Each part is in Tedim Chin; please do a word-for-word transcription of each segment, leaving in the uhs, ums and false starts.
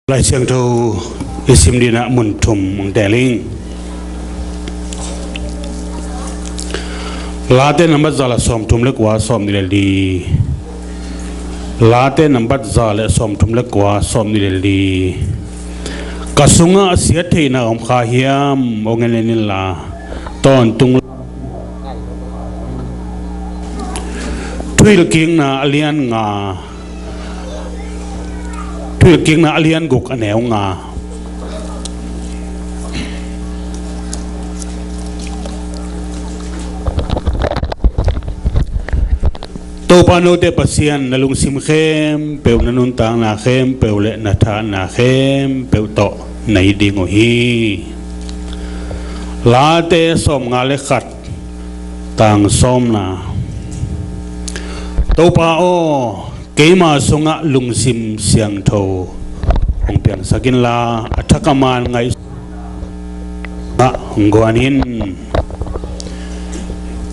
Lai Siangtho i sim dinah mun thum hong teel ing. Late nambat za le sawmthum le kua, sawmnih le li. Late nambat za le sawmthum le kua, sawmnih le li. Ka sungah a siat theihna om kha hiam, hong en en inla. Tawntung. Thuhilhkikna a lian nga. Thuhilhkikna a lian guk, a neu nga. Topa note Pasian, na lungsim khempeuh, na nuntakna khempeuh le na thahna khempeuh tawh na it ding uh hi. Late sawmnga le khat, tang sawmna. Topa aw, keima sungah lungsim siangtho hong piangsak inla, a thak a man ngaih ah hong guan in.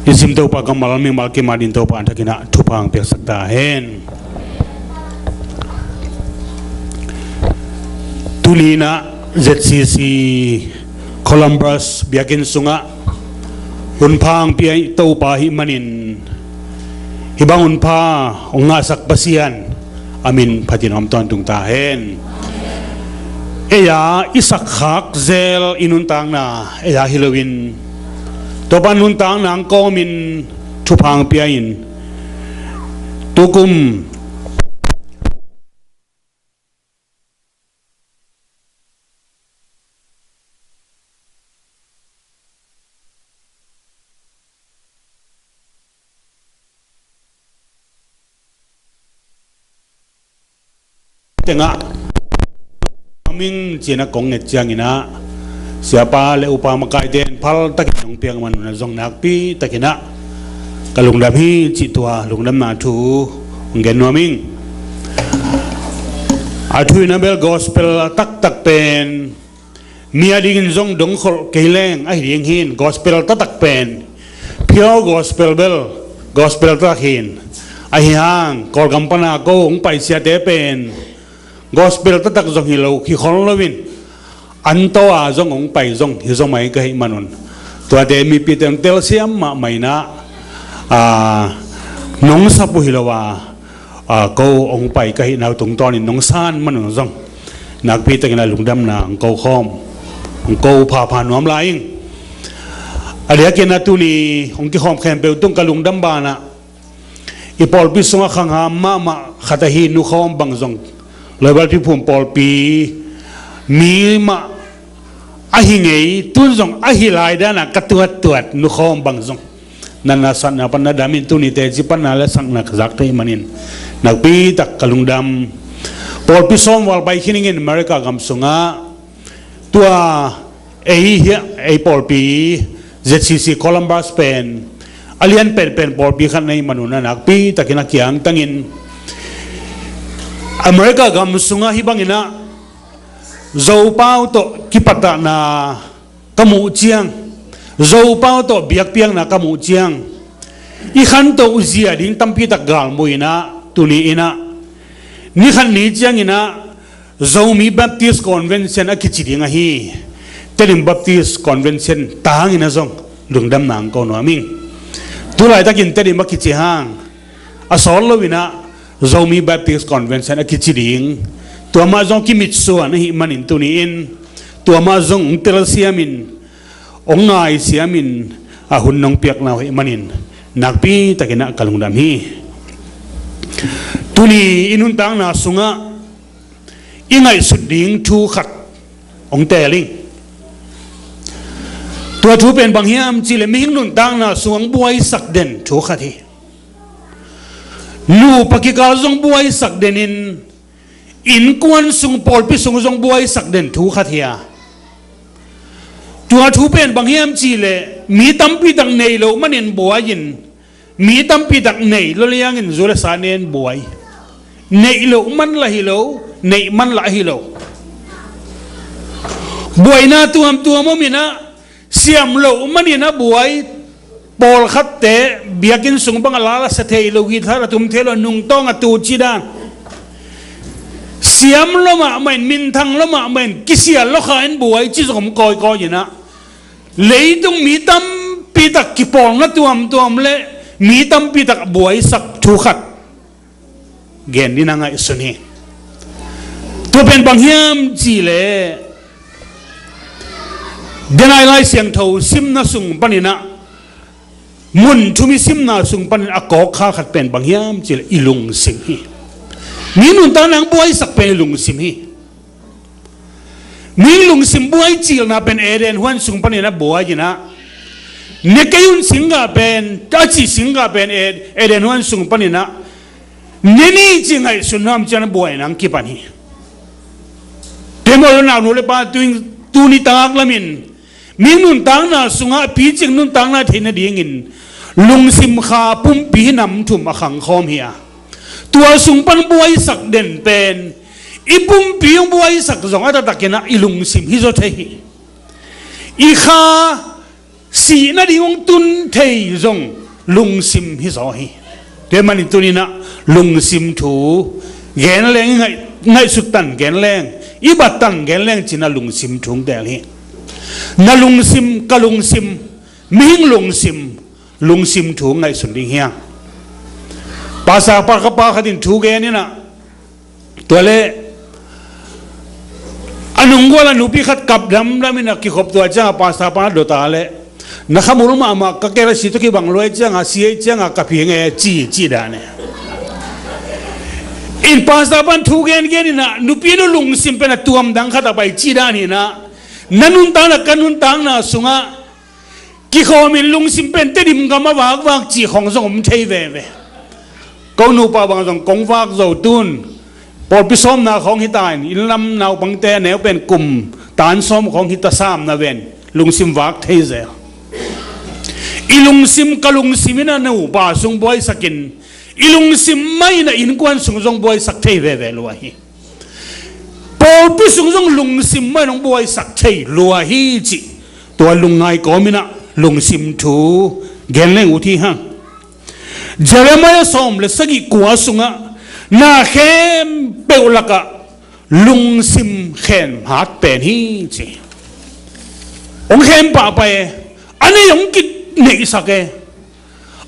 I sim Topa kammal mimal kim adingin Topa a thakinah thupha hong piaksak ta hen. Tuni inah Z C C Columbus biakinn sungah hunpha hong pia Topa ahih manin, hih bang hunpha hong ngahsak Pasian a min phatin om tawntung ta hen. Ei-a i sakkhak zel i nuntakna ei-a hi loin, Topa nuntakna hong kawmin thupha hong pia in, tukum tengah ming cinah kong nget cianginah, siapa le upa makaite in phal takin hong piak man unah zong nakpi takinah ka lungdam hi cih tua lungdamna thu hong gen nuam ing. A thu inah bel gospel a taktak pen mi adingin zong dongkholh kei leng ahi ding hi in, gospel taktak pen, pure gospel bel, gospel taktak hi in. Ahi hang Kawlgam pana ko hong paisiate pen gospel taktak zong hi lo, hi khol loin, an tawh a zong hong pai zong hi zaw mai ka hih manun, tuate mipite hong telsiam mahmah inah, a, nong sap uh hi lo a, a, ko hong pai ka hihna uh tungtawnin nong san manun zong nakpi takin a lungdamna hong ko khawm, hong ko phapha nuam lai ing. A diakin a tuni hong kikhawm khempeuh tung ka lungdam banah, i pawlpi sungah khangham mahmah khat ahi Nu Khawm bang zong, Loibal Tuiphum pawlpi mi mah ahi ngei, tun zong ahi lai dana ka tuattuat Nu Khawm bang zong natna satna pan na damin tuni teci panna le sakna ka zak thei manin nakpi tak ka lungdam. Pawlpi sawm val pai khin ingin America gam sungah, tua ei hi, ei pawlpi Z C C Columbus pen a lian penpen pawlpi khat na hih manun a nakpi takin a kiangtangin, America gam sungah hih banginah Zopau tawh kipatahna ka muh ciang, Zopau tawh biakpiakna ka muh ciang, i khantoh zia ding tampitak galmuh inah, tuni inah, ni khat ni cianginah Zomi Baptist Convention a kici ding ahi, Tedim Baptist Convention tangin a zong lungdamna hong ko nuam ing. Tulaitakin Tedim a kici hang a sawt loinah Zomi Baptist Convention a kici ding, tua mah zong kimitsuan ahih manin tuni-in tua mah zong hong telsiamin, hong ngaisiamin, a hun nong piakna uh ahih manin nakpi takinah ka lungdam hi. Tuni i nuntakna sungah i ngaihsut ding thu khat hong teel ing. Tua thu pen bang hiam cihleh mihing nuntakna sung hong buaisak den thu khat hi. Nupa kikal zong buaisak denin, innkuan sung, pawlpi sung zong buaisak den thu khat hi a. Tua thu pen bang hiam cihleh mi tampitak nei lo manin buai-in, mi tampitak nei lo liangin zu le sa nen buai. Neih loh man lah hi lo, neih man lah ahi lo. Buaina tuamtuam om inah, siam loh manin a buai. Pawlkhatte biakinn sung bang a la la sa thei lo, guitar a tum thei lo, nungtawng a tu ci dan. Siam lua mahmah in, minthang lua mahmah in, kisial lua kha in buai ci zong om kawikawi inah, leitung mi tampi tak kipawlna tuamtuam le mi tampi tak buaisak thu khat gen ding a ngaihsun hi. Tua pen bang hiam cihleh, denai Lai Siangtho simna sung paninah, mun thum i simna sung panin a kawkkha khat pen bang hiam cihleh i lungsim hi. Mi nuntakna hong buaisak pen i lungsim hi. Mi lungsim buai cilna pen Eden huan sung panin a buai inah, ne kei un singgah pen, a cih singgah pen Ed-, Eden huan sung paninah ne ni ci ngaihsun nuam ciang a buaina hong kipan hi. Tua maw, naunu le pa, tu-in, tuni tak lamin mi nuntakna sungah picing nuntakna theih nadingin lungsim kha pumpi hi nam thum a khangkhawm hi a, tua sung pan buaisak den pen i pumpi hong buaisak zong a taktakinah i lungsim hi zaw thei hi. I kha sih nading hong tun thei zong lungsim hi zaw hi. Tua manin tuninah lungsim thu gen leng, i ngaih, ngaihsut tan gen leng, i bat tan gen leng cinah lungsim thu hong tel hi. Na lungsim, ka lungsim, mihing lungsim, lungsim thu ngaihsun ding hi hang. Pastor pa, ka pa khat in thu gen inah, tua le a nunggual a nupi khat kap damdam inah kikhop tua ciangah pastor pa dota le, na khamul mahmah, ka kela si tawh kibang luai ciangah, si ei ciangah ka phi nge ci, ci dan e. In pastor pan thu gengen inah, nupi nu lungsim pen a tuam dang khat a pai ci dan hinah, na nuntakna, ka nuntakna sungah kikhawmin lungsim pen Tedim gam a vakvak cih khong zong om thei veve. Ko nupa bang zong kong vak zo tun, pawlpi sawmna khong hita in, innlam naupangte a neu pen kum tan sawm khong hita, samna ven lungsim vak thei zel. I lungsim, ka lungsim inah nupa sung buaisakin, i lungsim mah inah innkuan sung zong buaisak thei veve lua hi. Pawlpi sung zong lungsim mah in hong buaisak thei lua hi cih tua lungngai kawm inah lungsim thu gen leng ut hi hang. Jeremiah sawm le sagih kua sungah na khempeuh lakah lungsim khen hat pen hi ci. Hong khen pahpah e, a nei hong kineihsak e,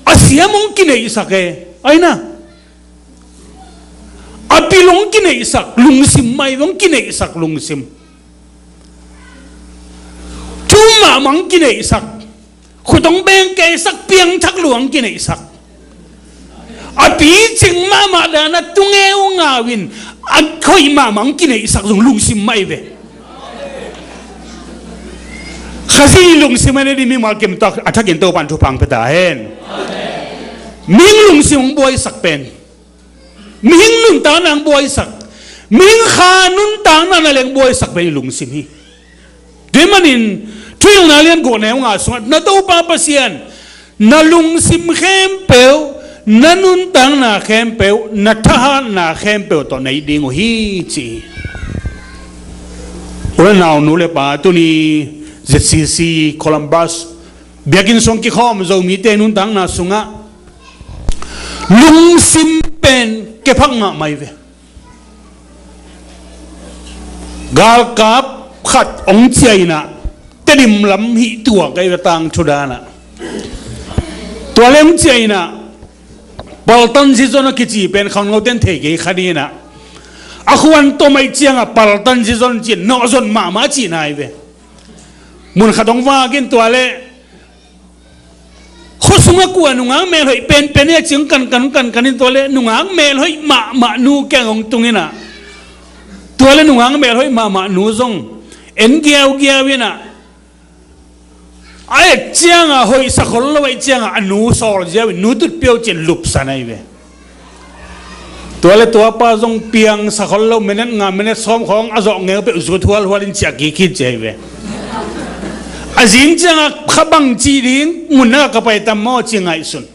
a siam hong kineihsak e, aina. A bil hong kineihsak lungsim, mai hong kineihsak lungsim. Thu mahmah hong kineihsak. Khut hong bengkeisak, piangthak lua hong kineihsak. A picing mahmah dan a tungeu ngau in a hoih mahmah hong kineihsak zong lungsim mah hi ve. Khazih lungsim a nei ding mimal kim tawh a thakin Topan thupha hong pia ta hen. Mihing lungsim hong buaisak pen, mihing nuntakna hong buaisak, mihing kha nuntakna na leng buaisak pen i lungsim hi. Tua manin Thuhilhna lian guk neu nga sungah na Topa Pasian na lungsim khempeuh, na nuntakna khempeuh, na thahatna khempeuh tawh nei ding uh hi ci hi. U le nau, nu le pa, tuni Z C C Columbus biakinn sung kikhawm Zomite nuntakna sungah lungsim pen kephak mahmah hi ve. Galkap khat hong ciah inah Tedim lam hih tuak ahi ve, tangthu danah. Tua le hong ciah inah Paltan Zizon a kici pen khangnoten thei kei kha ding inah a khuan tom aih ciangah Paltan Zizon ci-in nawhzon mahmah cihna hi ve. Mun khat hong vak in tua le khua sungah kua nungak melhoih penpen hi a cih hong kankan, hong kankan in tua le nungak melhoih mahmah nu kiang hong tung inah tua le nungak melhoih mahmah nu zong en giaugiau inah a et ciangah hoihsa khol lo ahih ciangah a nu sawl ziau in nu tutpiau ci-in lupsan ahi ve. Tua le tua pa zong piangsa khol lo, minute nga minute sawm khawng a zawh ngeu peuh zut hualhual in ciah kik hi ci ahi ve. A zing ciangah kha bang cih ding, mun na ka pai tam maw ci ngaihsun.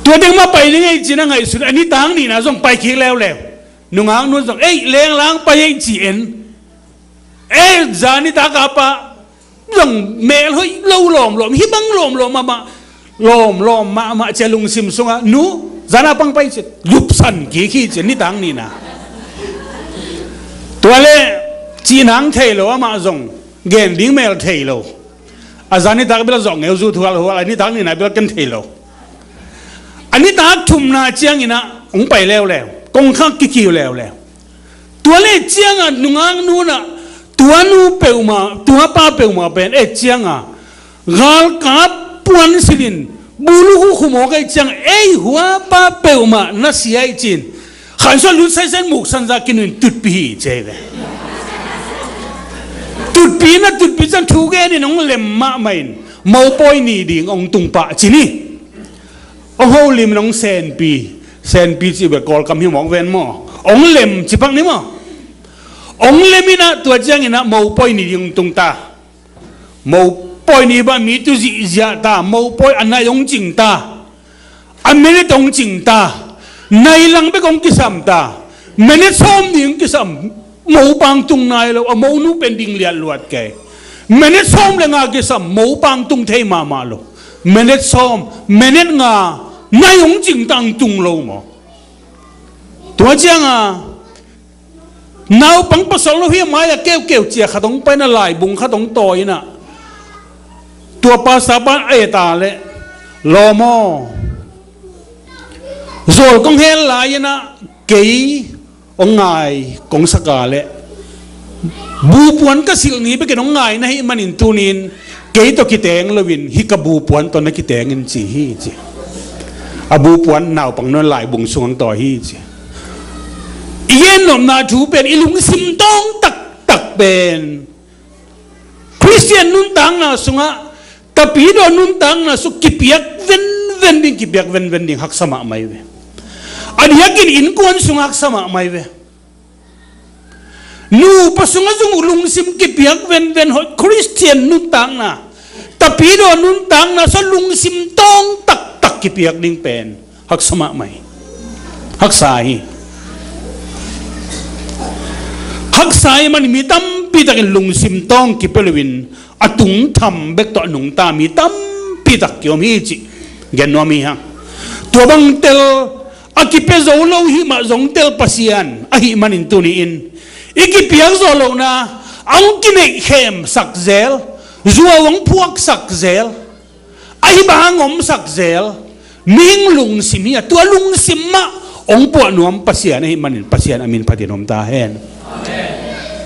Tua ding mah pai ding ei ci-in a ngaihsun, a nitak nihna zong pai kik leuleu. Nungak nu zong ei lenglang pai ei ci en. Ei zan nitak a pa zong melhoih lo lawmlawm, hih bang lawmlawm mahmah, lawmlawm mahmah ci a lungsim sungah nu Zana pang pai ci, lupsan kik hi ci, nitak nihna. Tua le cihnang thei lo, amah zong gen ding mel thei lo. A zan nitak bel a zawh ngeu, zu thualhual, a nitak nihna bel ken thei lo. A nitak thumna ciangin ah hong pai leuleu, kongkhak kikiu leuleu. Tua le ciangah nungak nu in ah tua nu peuhmah, tua pa peuhmah pen et ciangah galkap puan silhin bulu hukhum awk ahih ciangah, ei, hua pa peuhmah na sia hi ci-in khansuah lut saisen muksan zah kinuin tutpi hi ci hi ve. Tutpi in ah tutpi ciang thu genin hong lem mahmah in, mopawi ni ding hong tung pah ci ni. Hong holim in hong senpi, senpi cih bel Kawlkam hi mawk ven maw? Hong lem ci pak ni maw? Hong lem in ah tua ciangin ah mopawi ni ding hong tung ta. Mopawi ni bang mi tu zihziah ta, mopawi a nai hong cing ta, a menet hong cing ta, nai lang bek hong kisam ta, menet sawm ni hong kisam, mopa hong tung nai lo, a monu pen ding liatluat kei. Menet sawm le nga kisam, mopa hong tung thei mahmah lo. Menet sawm, menet nga, nai hong cing ta, hong tung lo maw? Tua ciangah naupang pasal lo hi a mai-ah keukeu cia khat hong pai in ah, laibung khat hong tawi in ah, tua pastor pa in a et a leh, lawm aw, zawl kong hel lai-in ah kei hong ngai kong sak a leh, bupuan ka silh ni bekin hong ngai na hih manin tuni-in kei tawh kiteng loin hih ka bupuan tawh na kiteng in ci hi ci. A bupuan naupang nawn laibung sungah hong tawi hi ci. I gen nopna thu pen i lungsim tawng taktak pen Khristian nuntakna sungah, tapidaw nuntakna sung kipiak venven ding, kipiak venven ding haksa mahmah hi ve. A diakin innkuan sungah haksa mahmah hi ve. Nupa sungah zong lungsim kipiak venven hoih, Khristian nuntakna, tapidaw nuntakna sungah lungsim tawng taktak kipiak ding pen haksa mahmah hi. Haksa hi. Haksa ahih manin mi tampi takin lungsim tawng kipia loin a tungtham bek tawh a nungta mi tampi tak kiom hi cih gen nuam hi hang. Tua bang tel, a kipia zo lo hi mah zong tel Pasian ahih manin tuni-in i kipiak zawh lohna a hong kineihkhemsak zel, zuau hong phuaksak zel, ahi bang hong omsak zel mihing lungsim hi a, tua lungsim mah hong puah nuam Pasian ahih manin Pasian a min phatin om ta hen.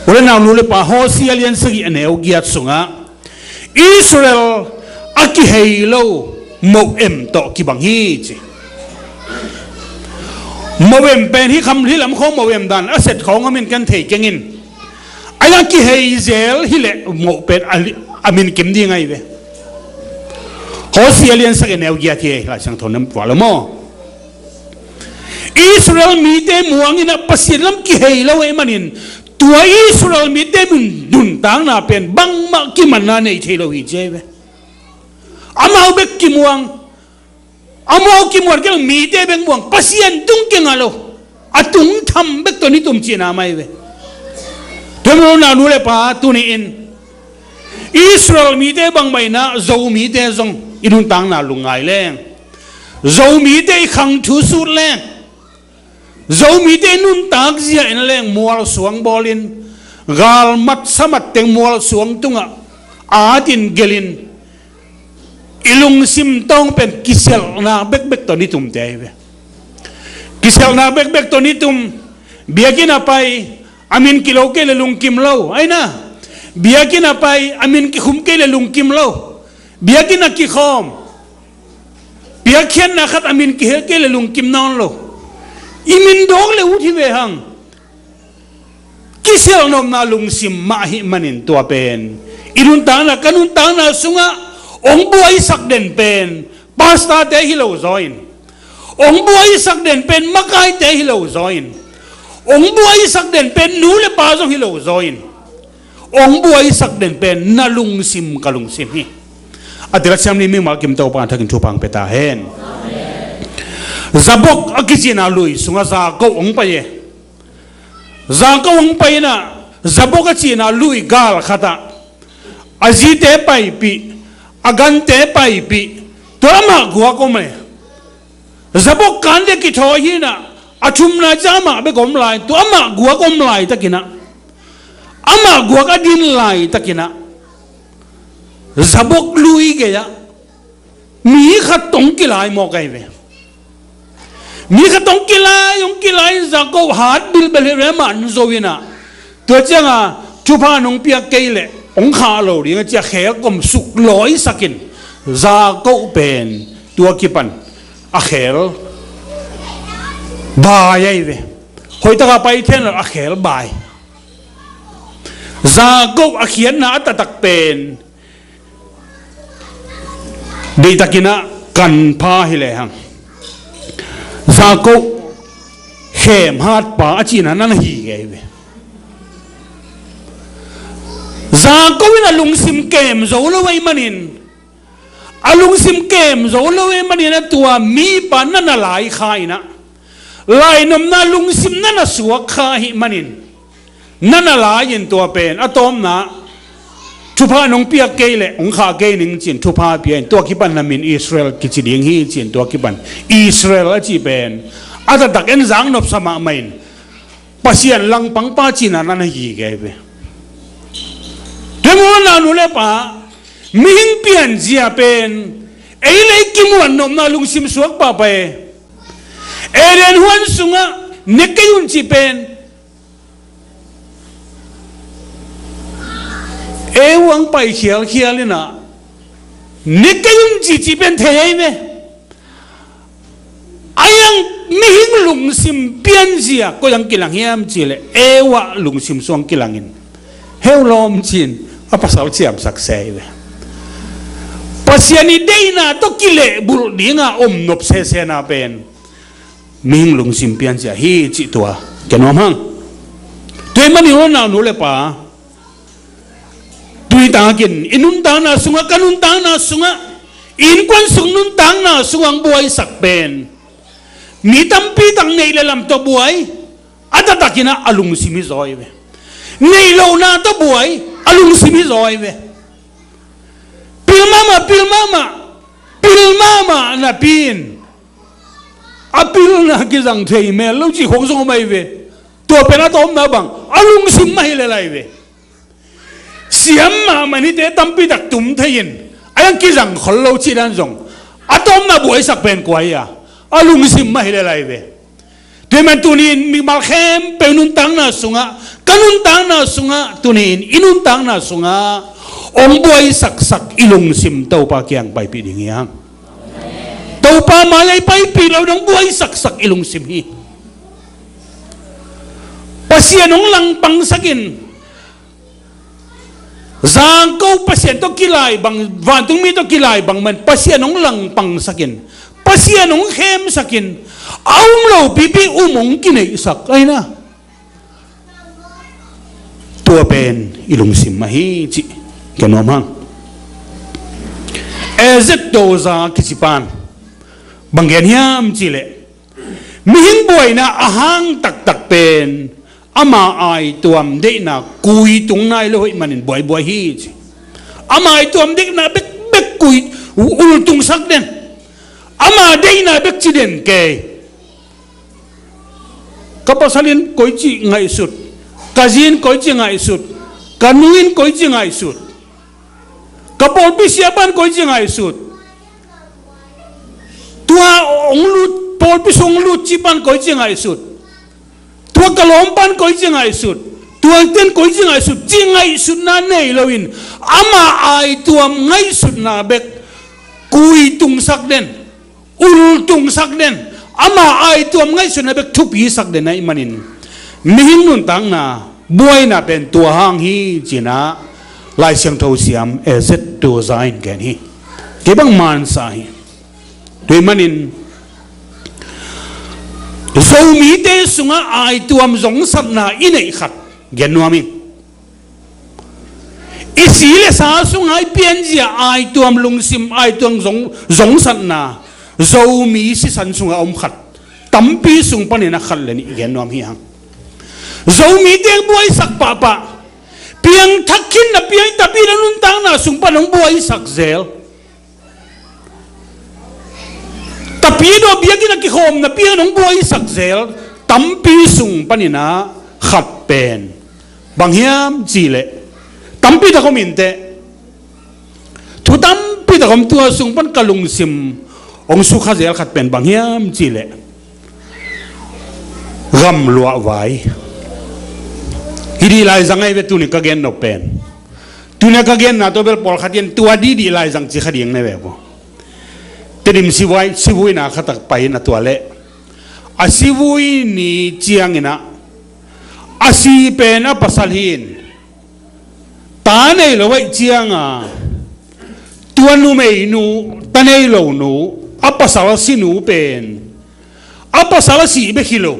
U le nau, nu le pa, Hosea lian sagih a neu giat sungah Israel a kihei lo moh em tawh kibang hi ci. Moh em pen hih kham, hih lam khawng moh em dan a set khawng a min ken thei keng in. A, a kihei zel hi leh moh pen a li-, a min kim ding ahi ve. Hosea lian sagih a neu giat hi, Lai Siangtho na muak lo maw? Israel mite muang in ah Pasian lam kihei lo ahih manin tua Israel mite nun, nuntakna pen bangmah kimanna nei thei lo hi ci ahi ve. Amau bek kimuang, amau kimuan kei lo, mite bek muang, Pasian tung kingah lo, a tungtham bek tawh ni tum cihna mah hi ve. Tua manin u le nau, nu le pa, tuni-in Israel mite bangmah in ah Zomite zong i nuntakna lungngai leng, Zomite i khang thu sut leng, Zomite nuntak zia in leng mualsuang bawlin, galmat samat teng mualsuang tungah atin gelhin, i lungsim tawng pen kiselhna bekbek tawh ni tumte ahi ve. Kiselhna bekbek tawh ni tum. Biakinn a pai, a min kilo kei le lungkim lo, aina. Biakinn a pai, a min kikhum kei le lungkim lo. Biakinn a kikhawm, piakkhiatna khat a min kihel kei le lungkim nawn lo. I min dawk le ut hi ve hang. Kiselnopna lungsim mah ahih manin tua pen i nuntakna, ka nuntakna sungah hong buaisak den pen pastorte hi lo zaw in, hong buaisak den pen makaite hi lo zaw in, hong buaisak den pen nu le pa zong hi lo zaw in, hong buaisak den pen na lungsim, ka lungsim hi. A tila siam ni mingmal kim Topa thakin thupha hong pia ta hen. Jabok a kicihna lui sungah Jakob hong pai e. Jakob hong pai in ah, Jabok a cihna lui gal khatah a zite paipih, a gante paipih, tua amah guak om e. Zabok kan le kithawi hinah, a thumna ciang amah bek om lai, tua amah guak om laitakinah, amah guak a din laitakinah, Zabok lui gei-ah mi khat tong kilai mawk ahi ve. Mi khat tong kilai, hong kilai, Jakob hat bilbel hi ve, amah an zo inah. Tua cianga thupha nong piak kei leh hong khah lo ding a ci a khel kom suk lawisakin Jakob pen tua kipan a khel bai ahi ve. Hoihtaka pai thei lo a khel bai. Jakob a khiatna a taktak pen deihtakinah kan pha hi lehang Jakob khem hatpa a cihna nan a hi ngei ve. Jakob in a lungsim kem zo lo ahih manin, a lungsim kem zo lo ahih manin a tua mipa nan a lai kha inah, lainopna lungsim nan a suak kha ahih manin, nan a lai-in tua pen a tawpna thupha nong piak kei leh hong khah kei ning ci-in thupha pia in, tua kipan na min Israel kici ding hi ci-in tua kipan Israel a cih pen a taktak en zak nopsa mahmah in Pasian langpangpa cihna nan a hi ngei ve. Tua manin a nu le pa, mihing pianzia pen ei le ei kimuan nopna lungsim suak pahpah e. Eden huan sungah ne kei un cih pen Eva hong pai khialkhial inah ne kei un cih cih pen thei ahi ve. A iang mihing lungsim pianzia koi ang kilang hiam cih leh Eva lungsim suang kilangin heu lawm ci-in a pasal ciamsak se ahi ve. Pasian i deihna tawh kilehbulh dinga om nop sesena pen mihing lungsim pianzia hi cih tua kia nuam hang. Tua ahih manin unau nu le pa, tuni takin i nuntakna sungah, ka nuntakna sungah, i innkuan sung nuntakna sungah hong buaisak pen mi tampi tak neih le lam tawh buai, a taktakinah a lungsim hi zaw ahi ve. Neih lohna tawh buai, a lungsim hi zaw ahi ve. Pil mahmah, pil mahmah, pil mahmah napi in a pilna kizang thei mel lo cih khong zong om ahi ve. Tua pen a tawpna bang a lungsim mah hi lel ahi ve. Siam mahmah in hihte tampi tak tum thei in a iang kizang khol lo cih dan zong a tawpna buaisak pen kua hi a, a lungsim mah hi lel ahi ve. Tua ahih manin tuni-in mimal khempeuh nuntakna sungah, ka nuntakna sungah, tuni-in i nuntakna sungah hong buaisaksak i lungsim Topa kiang paipih ding hi hang. Topa mai-ah i paipih lo dong buaisaksak i lungsim hi. Pasian hong langpangsakin, Jakob Pasian tawh kilai bang, vantungmi tawh kilai bang man Pasian hong langpangsakin, Pasian hong khemsakin, a um lopipi um hong kineihsak ahi na. Tua pen i lungsim ahi cih gen nuam hang. Ezet Doza kici pan bang gen hiam cih leh, mihing buaina a hang taktak pen ama aituam deihna kuitung nai lo ahih manin buaibuai hi ci. Ama aituam deihna bekbek kui ultungsak den. Ama deihna bek ci den kei. Ka pasal in koici ngaihsut, ka zi in koici ngaihsut, ka nu in koici ngaihsut, ka pawlpi siapa in koici ngaihsut, tua hong lut, pawlpi sung hong lut cih pan koici ngaihsut, tua ka lawm pan koici ngaihsut, tua ten koici ngaihsut, cih ngaihsutna nei loin ama aituam ngaihsutna bek kuitungsak den, ultungsak den, ama aituam ngaihsutna bek thupisak den ahih manin mihing nuntakna buaina pen tua hang hi ci-in ah Lai Siangtho siam Ezet Doza in gen hi. Kei bang mansa hi. Tua ahih manin Zomite sungah aituam zongsatna i neih khat gen nuam hi. I si le sa sungah i pianzia aituam lungsim, aituam zong, zongsatna Zomi sisan sungah om khat, tampi sung panin a khat le nih gen nuam hi hang. Zomite buaisak pahpah, piangthak khin na piang tapi na nuntakna sung pan hong buaisak zel. Tapidaw biakinn a kikhawm napi-in hong buaisak zel tampi sung panin ah khat pen bang hiam cih leh, tampi tak om in teh, thu tampi tak om, tua sung pan ka lungsim hong sukha zel khat pen bang hiam cih leh, gamluah vai. Hih dih laizang ahi ve, tuni ka gen nop pen. Tuni ka genna tawh bel pawlkhat in tua dih dih laizang ci kha ding na ve ko. Tedim sivui, sivuina khat tak pai in a, tua leh a sivui ni ciangin ah, a si pen a pasal hi in, ta nei lo ahih cianga, tua numeinu, ta nei lo nu, a pasal a si nu pen, a pasal a sih bek hi lo,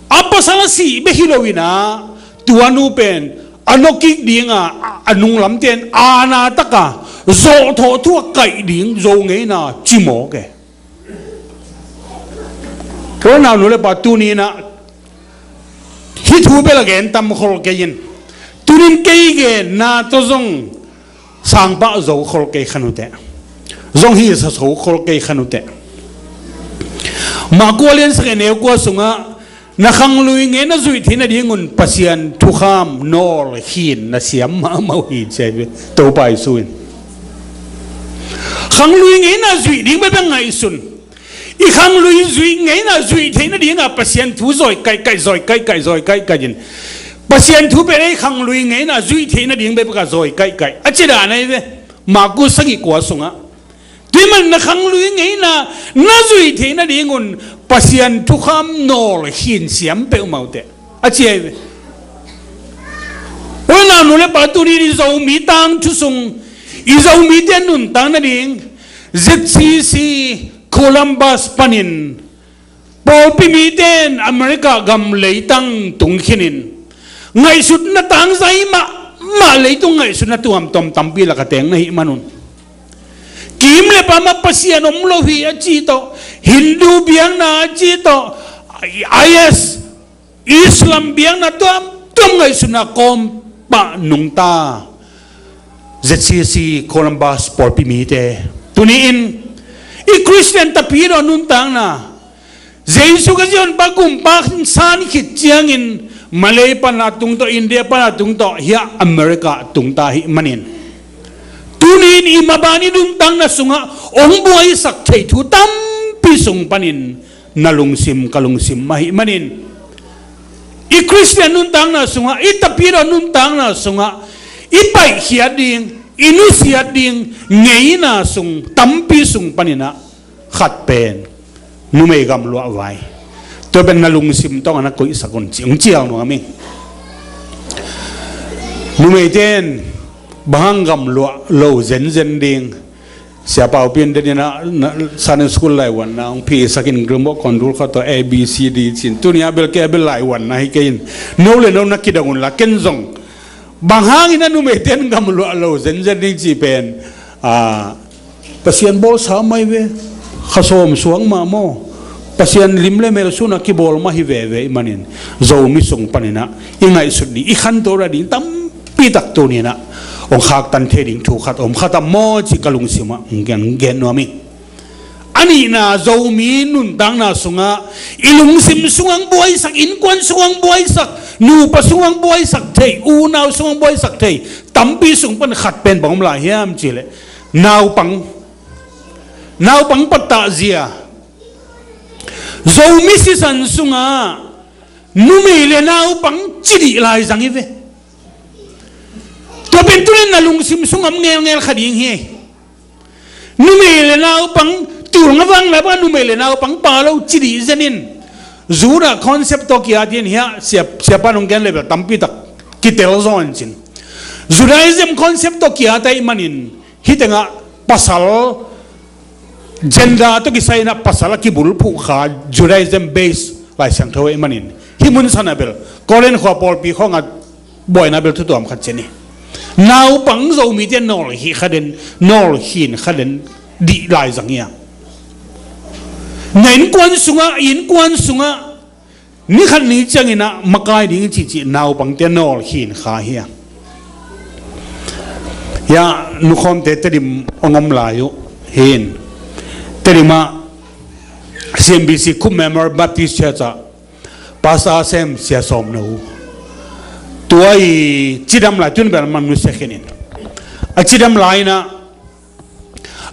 a pasal a sih bek hi lo in ah, tua nu pen a nawkik dinga, a nunglamte in aana taka zawhthawh thu a kaih ding Zo ngeina ci mawk e. Ka naunu le pa, tuni in ah hih thu bel a gen tam khol kei in, tuni in kei genna tawh zong sangpah zo khol kei kha nu teh, zong hisa zo khol kei kha nu teh. Marka lian sagih, neu kua sungah, na khanglui ngeina zuih theih nadingun Pasian thukham nawlkhin na siam mahmah uh hi, ci hi ve Topa Jesu in. Khanglui ngeina zuih ding bek bek ngaihsun. I khanglui zuih ngeina zuih theih nadinga Pasian thu zawi kaihkaih, zawi kaihkaih, zawi kaihkaih in, Pasian thu pen ei khanglui ngeina zuih theih nading bek bek a zawi kaihkaih a ci dan ahi ve. Marka sagih kua sungah, tua ahih manin na khanglui ngeina na zuih theih nadingun Pasian thukham nawlkhin siam peuhmah uh teh, a ci ahi ve. Oi, naunu le pa, tuni in i Zomi tangthu sung, i Zomite nuntak nading, Z C C Columbus panin pawlpi mite in America gam leitang tung khinin, ngaihsutna tangzai mahmah, leitung ngaihsutna tuamtuam tampi lak a teng na hih manun, kim le pam ah Pasian om lo hi a ci tawh, Hindu biakna a ci tawh, I S, Islam biakna tuamtuam ngaihsutna kawm pah nungta Z C C Columbus pawlpi mite, tuni in i Khristian tapidaw nuntakna, Jesu Khazih honpa kumpa san khit ciangin Malay pana tung tawh, India pana tung tawh, hiah America tungta ahih manin, tuni in i maban i nuntakna sungah hong buaisak thei thu tampi sung panin na lungsim, ka lungsim ahih manin, i Khristian nuntakna sungah, i tapidaw nuntakna sungah i paihkhiat ding, i nusiat ding ngeina sung tampi sung panin ah khat pen numei gamluah vai. Tua pen na lungsim tawng a na koihsak un ci, hong cial nuam ing. Numeite in bang hang gamluah lo zenzen ding? Sia Pau Pin den in ah, na, Sunday school laivuanna hong phisak in, remote control khat tawh A B C D ci-in, tuni a bel kei a bel laivuanna hi kei in, no le no na kidong un la, ken zong bang hangin a numeite in gamluah lo zenzen ding cih pen, a, Pasian bawlsa mah hi ve, kha sawm suang mah maw, Pasian lim le mel sun a kibawl mah hi veve ahih manin, Zomi sung panin ah i ngaihsut ding, i khanto ding tampi tak tuni in ah hong khaktan thei ding thu khat om kha tam maw cih ka lungsim ah hong gen, gen nuam ing. A nihna, Zomi nuntakna sungah i lungsim sungah hong buaisak, innkuan sungah hong buaisak, nupa sungah hong buaisak thei, unau sungah hong buaisak thei tampi sung pan khat pen bang om lai hiam cih leh, naupang, naupang pattah zia. Zomi sisan sungah numei le naupang ci dih laizang hi ve. Tua pen tuni in na lungsim sungah om ngelngel kha ding hi. Numei le naupang, tul nga vang lai bang numei le naupang pha lo ci dih zen in, Judah concept tawh kiat in hiah, sia, siapa in hong gen le bel tampi tak kitel zaw in cin. Judaism concept tawh kiat ahih manin, hih tengah pasal gender tawh kisai in ah pasal a kibulphuh kha Judaism base Lai Siangtho ahih manin, hih mun san ah bel Korin khua pawlpi khawng ah buaina bel thu tuam khat ci ni. Naupang Zomite nawlkhin kha den, nawlkhin kha den dih laizang hi a. Na innkuan sungah, innkuan sungah ni khat ni ciangin ah makai ding cihcih naupangte nawlkhin kha hi a. Hiah nukhawmte Tedim hong om lai uh hi in, Tedim ah C M B C Khup Memorial Baptist Church ah pastor sem Sia Sawm No, tua i cidam lai tun bel man nu sekhin in, a cidam lai inah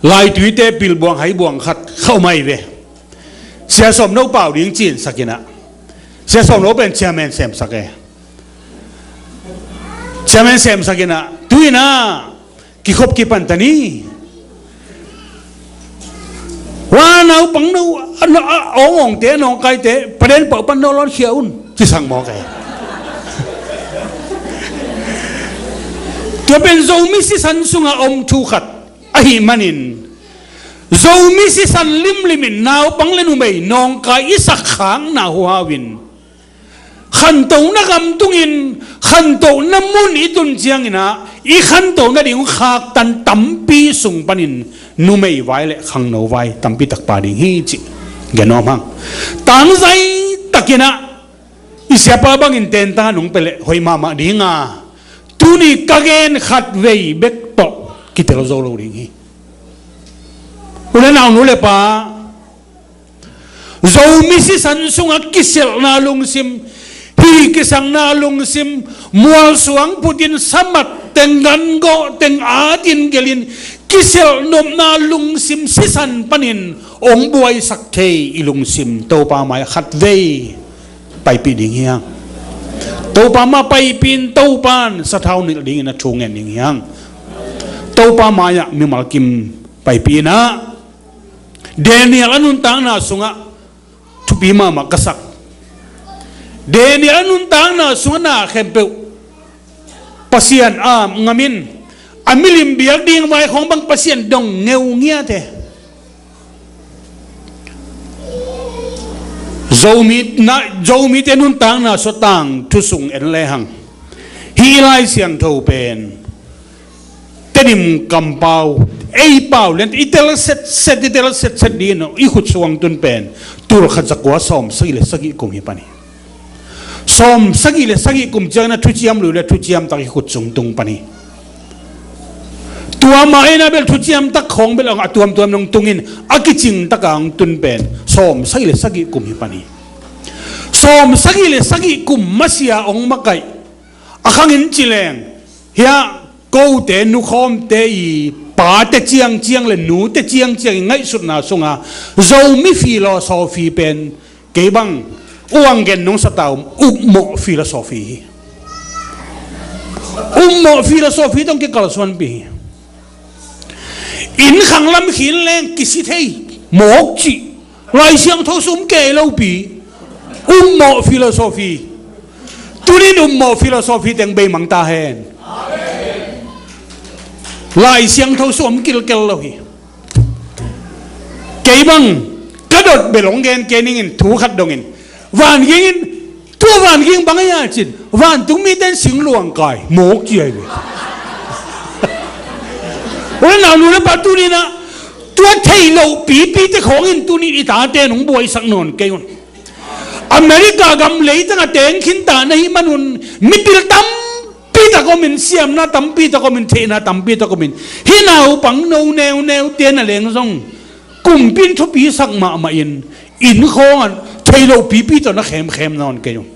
laituite pilbuang haibuang khat khauh mai ve. Sia Sawm No pau ding cin sakinah, Sia Sawm No pen chairman semsak e. Chairman semsak inah, tu inah kikhop kipan ta ni. Wa naupang no, a, a, a, awngawngte, nawngkaite paden pau pan no lawn khia un, ci sang mawk e. Tua pen Zomi sisan sungah om thu khat ahih manin, Zomi sisan limlimin naupang le numei nawngkai i sakkhakna huhau in khantohna gam tungin khantohna mun i tun cianginah i khantohna ding khaktan tampi sung panin numei vai le khangno vai tampi takpa ding hi cih gen nuam hang. Tangzai takinah i siapa bangin tenta nong pia leh hoih mahmah dinga, tuni ka gen khat vei bek tawh kitel zo lo ding hi. U le nau, nu le pa, Zomi sisan sungah kiselhna lungsim, hi kisangna lungsim, mualsuang putin samat teng gangawh teng atin gelhin kiselh nopna lungsim sisan panin ong buaisak thei i lungsim Topa mai-ah khat vei paipih ding hiang. Topa mah paipih in Topan sathau nilh dingin a thu ngen ding hiang. Topa mai-ah mimal kim paipih inah, Daniel a nuntakna sungah thupi mahmah ka sak. Daniel a nuntakna sungah na khempeuh Pasian a ngamin, a milim biak ding vai khawng bang Pasian dong ngeu ngiat e. Zomi na, Zomite nuntakna sua tangthu sung en lehang, hih i Lai Siangtho pen Tedim kampau, ei pau lian i tel setset, i tel setset dih in i khut sung tun pen tul khat za kua sawm sagih le sagih kum hi pan hi. Sawm sagih le sagih kum ciangin a thuciam lui le thuciam tak i khut sung tung pan hi. Tua mah in a bel thuciam tak khawng bel a tuamtuam nong tungin a kicing taka hong tun pen sawm sagih le sagih kum hi pan hi. Sawm sagih le sagih kum masia hong makaih a khangin ci leng, hiah kote nukhawmte i pate ciangciang le nute ciangciang i ngaihsutna sunga Zomi philosophy pen kei bang uang gen nong sa ta um, upmawh philosophy hi. Upmawh philosophy tawh kikalsuanpih hi. Inn khanglam khin leng kisi thei mawk cih Lai Siangtho sung um kei lopi. Upmawh philosophy. Tunin upmawh philosophy teng beimang ta hen. Lai Siangtho sung om kilkel lo hi. Kei bang ka dot bel hong gen kei ning in thu khat dongin, van ging in, tua van ging bang a ya cin, vantung mite in singluang kai mawk ci ai ve. Ua nau nu le pa, tuninah tua thei lo pipite khawngin tunin i tate nong buaisak nawn kei un. America gam leitang a teng khinta na hih manun mipil tampi tak omin, siamna tampi tak omin, theihna tampi tak omin, hih naupang no neuneute na leng zong kumpi in thupisak mahmah in, inn khawngah thei lo pipi tawh na khemkhem nawn kei un.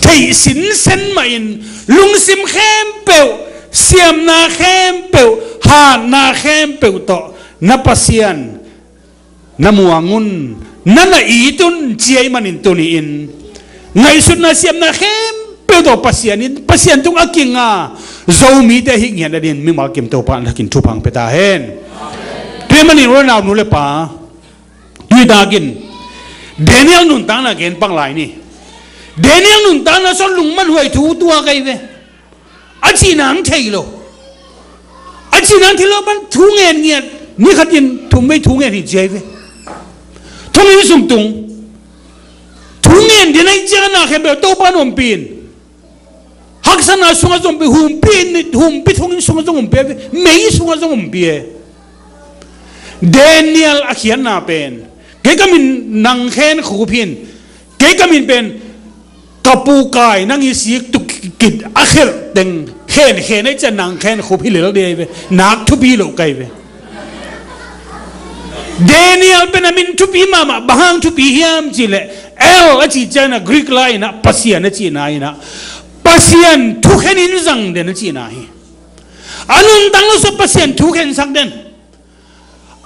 Theih sinsen mahin lungsim khempeuh, siamna khempeuh, hatna khempeuh tawh na Pasian na muang un, na na it un, ci ahih manin tuni-in ngaihsutna siamna khempeuh tawh Pasian in, Pasian tung a kinga Zomite ahih ngiat nadingin mimal kim Topa in lakin thupha hong pia ta hen. Tua ahih manin u le nau, nu le pa, tui takin Daniel nuntakna gen pak lai ni. Daniel nuntakna sung lungmanhuai thu tua kai ve. A cihna hong thei lo. A cihna hong thei lo pan thu ngen ngiat. Ni khatin thum vei thu ngen hi ci ai ve. Thong inn sung tung. Thu ngen ding ahih ciangin na khempeuh Topa in ompih in. Haksatna sungah zong ompih, humpih in, humpih thong inn sungah zong ompih ai ve. Mei sungah zong ompih e. Daniel a khiatna pen, kei ka min nang khen khup hi in, kei ka min pen ka pu kai nang i sik tuk kit a khelh teng khen khen ei cian nang khen khup hi lel dei ve, nak thupi lo kai ve. Daniel pen a min thupi mahmah, bang hang thupi hiam cih leh, El a cih ciangin ah Greek lai-in ah Pasian a cihna in ah, Pasian thukhen in zang den a cihna hi. A nuntakna sung Pasian thukhensak den.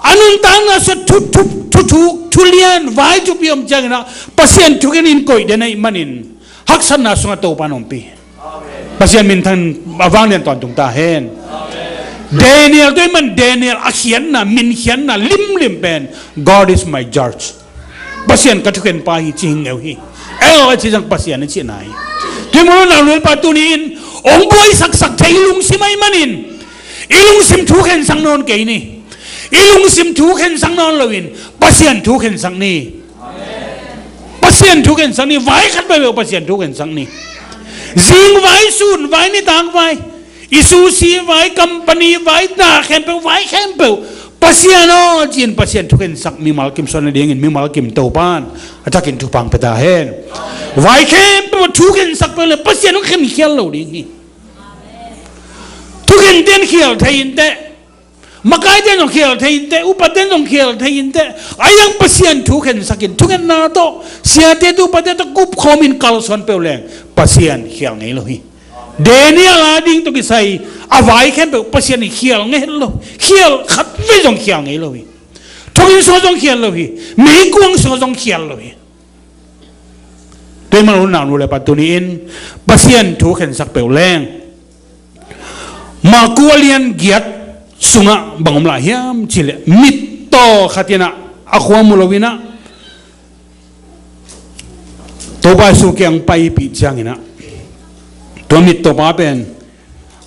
A nuntakna sung thu, thu, thu, thu, thu lian, vai thupi om ciangin ah Pasian thukhen in koih den ahih manin haksatna sungah Topa in ompih. Pasian minthang a vanglian tawntung ta hen. Daniel tawh ahih man Daniel a khiatna, min khiatna limlim pen, "God is my judge." Pasian ka thukhenpa hi ci hi ngeu hi. El a cih zong Pasian a cihna hi. Tua ahih manin u le nau, nu le pa, tuni-in hong buaisaksak thei i lungsim ahih manin, i lungsim thukhensak nawn kei ni. I lungsim thukhensak nawn loin Pasian thukhensak ni. Pasian thukhensak ni. Vai khat peuhpeuh Pasian thukhensak ni. Zing vai, sun vai, nitak vai, i susi vai, company vai, na khempeuh, vai khempeuh, "Pasian aw," ci-in Pasian thukhensak mimal kim suan nadingin mimal kim Topa in a thakin thupha hong pia ta hen. Vai khempeuh thukhensak peuh leh Pasian hong khenkhial lo ding hi. Thukhente in khial thei inteh. Makaite in zong khial thei inteh, upate in zong khial thei inteh. Ahi zong Pasian thukhensak in, thukhenna tawh, siate tawh, upate tawh kupkhawm in kalsuan peuh leng Pasian khial ngei lo hi. Daniel a ding tawh kisai a vai khempeuh Pasian in khial ngei lo. Khial khatvei zong khial ngei lo hi. Thonginn sungah zong khial lo hi. Meikuang sungah zong khial lo hi. Tua ahih manin u le nau, nu le pa, tuni-in Pasian thukhensak peuh leng Marku a lian giat sungah bang om lai hiam cih leh, mittaw khat in ah a khua mu lo in ah, Topa Jesu kiang paipih ciangin ah, tua mittaw pa pen,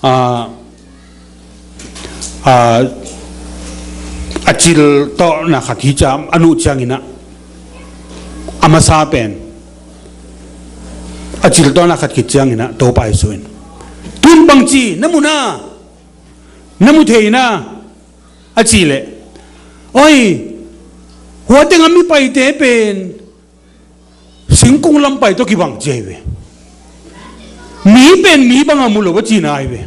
a, a, a cil tawh na khat hi ciang, a nuh ciangin ah, a masa pen, a cil tawh na khat khit ciangin ah Topa Jesu in, "Tun bangci na mu na, na mu thei na?" a cih leh, "Oi, hua tengah mipaite pen singkung lampai tawh kibang," ci ahi ve. "Mi pen mi bangah mu lo," a cihna ahi ve.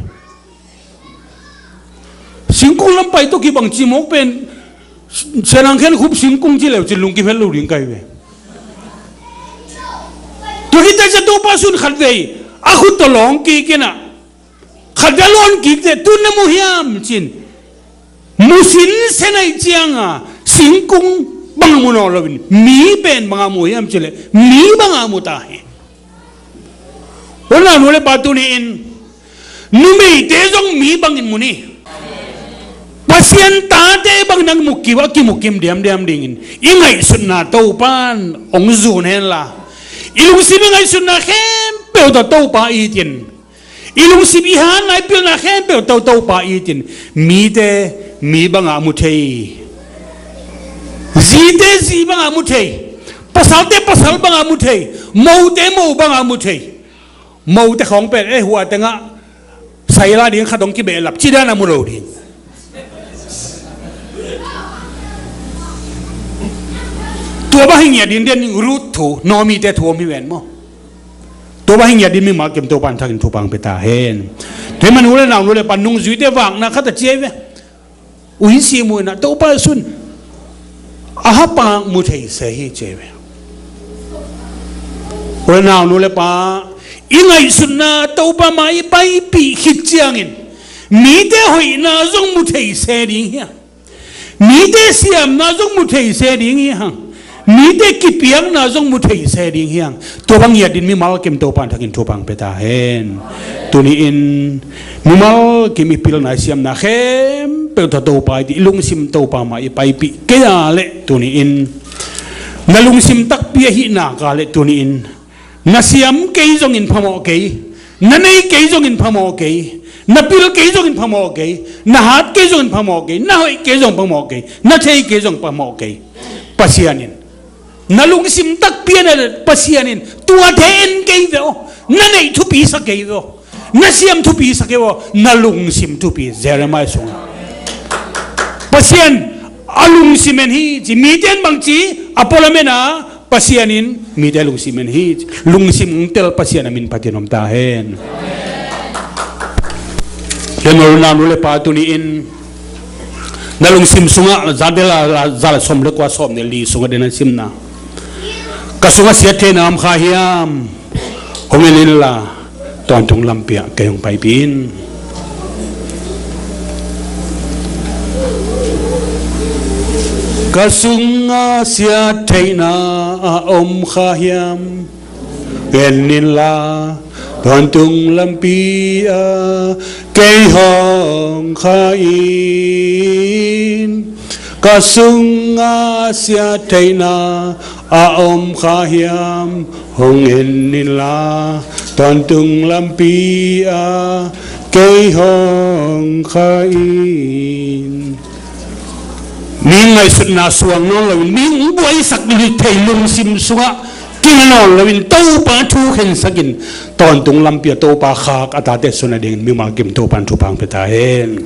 Singkung lampai tawh kibang cih mawk pen, Sianang Khen Khup singkung ci leu cin lungkim het lo ding ka hi ve. Tua khit ciang Topa Jesu in khatvei a khut tawh lawng kik in ah, khatvei a lawn kik teh, "Tun na mu hiam?" ci-in, mu sinsen ahih ciangin singkung bangah mu nawn loin, "Mi pen bangah mu hiam?" ci leh, "Mi bangah mu ta hi." U le nau, nu le pa, tuni-in numeite zong mi bangin mu ni. Pasian tate bangin a kimu kim, a kimu kim diamdiam dingin, i ngaihsutna Topa in hong zun hen la, i lungsim i ngaihsutna khempeuh tawh Topa it in, i lungsim i hatna, i pilna khempeuh tawh Topa it in, mite mi bangah mu thei, zite zi bangah mu thei, pasalte pasal bangah mu thei, mote mo bangah mu thei. Mote khawng pen, "Eh, hua tengah saila ding khat hong kibehlap," ci dan a mu lo ding. Tua bang hi ngiat ding, den Ruth thu, Naomi te thu om hi ven maw. Tua bang hi ngiat ding mimal kim Topa in thakin thupha hong pia ta hen. Tua ahih manin u le nau, nu le pa, nungzuite vakna khat a ci ahi ve. Ui, si mu in ah Topa Jesu in a hapak mu thei se hi ci ahi ve. U le nau, nu le pa, i ngaihsutna Topa mah i paipih khit ciangin mite hoihna zong mu thei se ding hi hang. Mite siamna zong mu thei se ding hi hang. Mite kipiakna zong mu thei se ding hi hang. Tua bang ngiat ding mimal kim Topa in thakin thupha hong pia ta hen. Tuni-in mimal kim i pilna, i siamna khempeuh tawh Topa i, i lungsim Topa mah i paipih kei a leh, tuni-in na lungsim takpi ahih nak a leh, tuni-in na siam kei zongin phamawh kei, na nei kei zongin phamawh kei, na pil kei zongin phamawh kei, na hat kei zongin phamawh kei, na hoih kei zong phamawh kei, na thei kei zong phamawh kei. Pasian in na lungsim takpi a na leh, Pasian in tuate en kei ve aw, na neih thupi sa kei ve aw, na siam thupi sa kei ve aw, na lungsim thupi, Jeremiah sungah. Pasian a lungsim en hi ci, mite in bang ci, a pualam en a, Pasian in mite lungsim en hi, lungsim hong tel Pasian a min phatin om ta hen. Tua ahih manin u le nau, nu le pa, tuni-in Na lungsim sungah, zate la, la, za le sawm le kua, sawm le li sungah den a simna. Ka sungah siat theihna om kha hiam? Hong en inla, tawntung lampi ah kei hong paipi in. Ka sungah siat theihna a om kha hiam? En inla, tawntung lampi ah kei hong kha in. Ka sungah siat theihna a om kha hiam? Hong en inla, tawntung lampi ah kei hong kha in. Mi ngaihsutna suang nawn loin, mi buaisak thei lungsim sungah kinga nawn loin, Topa thu khensakin, tawntung lampi ah Topa khak a tate sung a dingin mimal kim Topa in thupha hong pia ta hen.